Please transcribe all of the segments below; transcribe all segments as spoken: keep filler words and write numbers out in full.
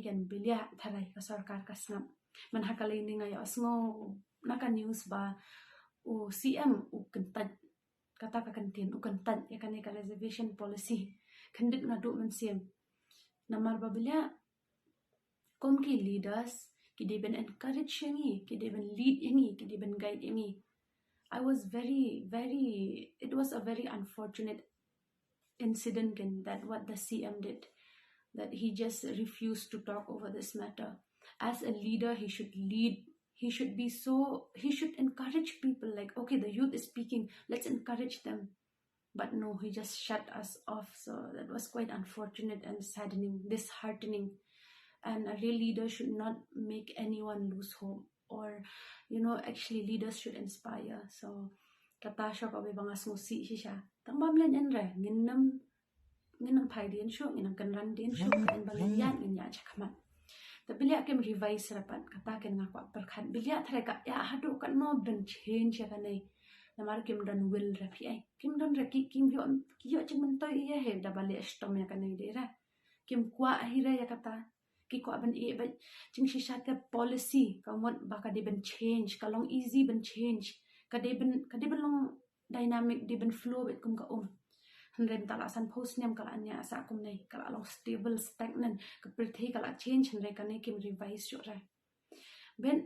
Kan bilia tharai ka sorkar ka sngap. Man ha ka lei ni nga ïohsngew na ka news ba u C M u kyntait, kata ka kyntien, u kyntait ïa kane ka reservation policy. Khyndiat nga duh mynsiem. Namar ba bilia kum ki leaders ki dei ban encourage ïa ngi, ki dei ban lead ïa ngi, ki dei ban guide ïa ngi. I was very, very, it was a very unfortunate incident in that what the C M did, that he just refused to talk over this matter. As a leader, he should lead. He should be so, he should encourage people like, okay, the youth is speaking, let's encourage them. But no, he just shut us off. So that was quite unfortunate and saddening, disheartening. And a real leader should not make anyone lose hope. Or, you know, actually, leaders should inspire. So, kata shuh kawei ba nga sngewsih shisha. Tang ba mlien en re, ngin nym, ngin nym phai dien shuh, ngin nym kynran dien shuh, kan ba ngin ïaid, ngin ïaid shakhmat. Te bilia kim revise ra pat, kata kan nga kwah pyrkhat. Bilia tharai ka ïa haduh katno ban change ïa kane. Namar kim don will ra phi ai. Kim don ra ki, kim ïoh, ki ïoh jingmyntoi ïa he da ba leh shitom ïa kane de ra. Kim kwah hi ra ïa kata. Ki kwah ban ïeh ba jingshisha ka policy, ka mut ba ka dei ban change, ka long easy ban change. Ka dei ban, ka dei ban long dynamic, dei ban flow bad kum ka um. Hynrei mynta la san phew snem ka la nia sa kumne, ka la long stable, stagnant, ka pyrthei ka la change, hynrei kane kim revise shuh ra. Bad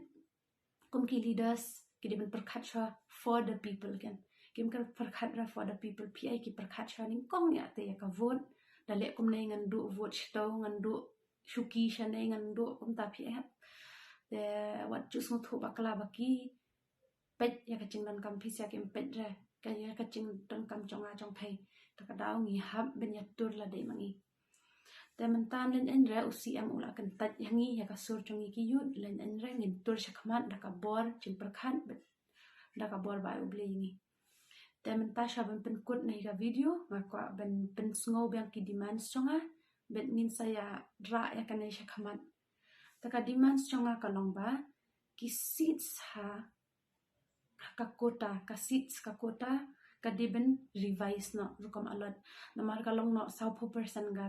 kum ki leaders ki dei ban pyrkhat shuwa for the people kan. Kim pyrkhat ra for the people, phi ai ki pyrkhat shuwa nyngkong ïa te ïa ka vote. Da leh kumne ngan duh vote shito, ngan duh shuki shane, ngan duh kumta phi ai. Te wat ju sngewthuh bakla ba ki peit ïa ka jingdonkam phi, sa kim peit re ka ïa ka jingdonkam jong nga jong phi. Te ka daw ngi hap ban ïatur lade ma ngi. Te mynta lyndet re u C M u la kyntait ïa ngi, ïa ka sur jong ngi ki youth, lyndet re ngin tur shakhmat da ka bor jingpyrkhat bad da ka bor ba ai U Blei ïa ngi. Te mynta sha ban pynkut na ka video nga kwah ban pynsngew biang ki demands jong nga bad ngin sa ïa rah ïa kane shakhmat. Te ka demands jong nga ka long ba ki seats ha ka quota, ka seats ka quota ka dei ban revise noh rukom allot. Namar ka long noh saw phew percent ka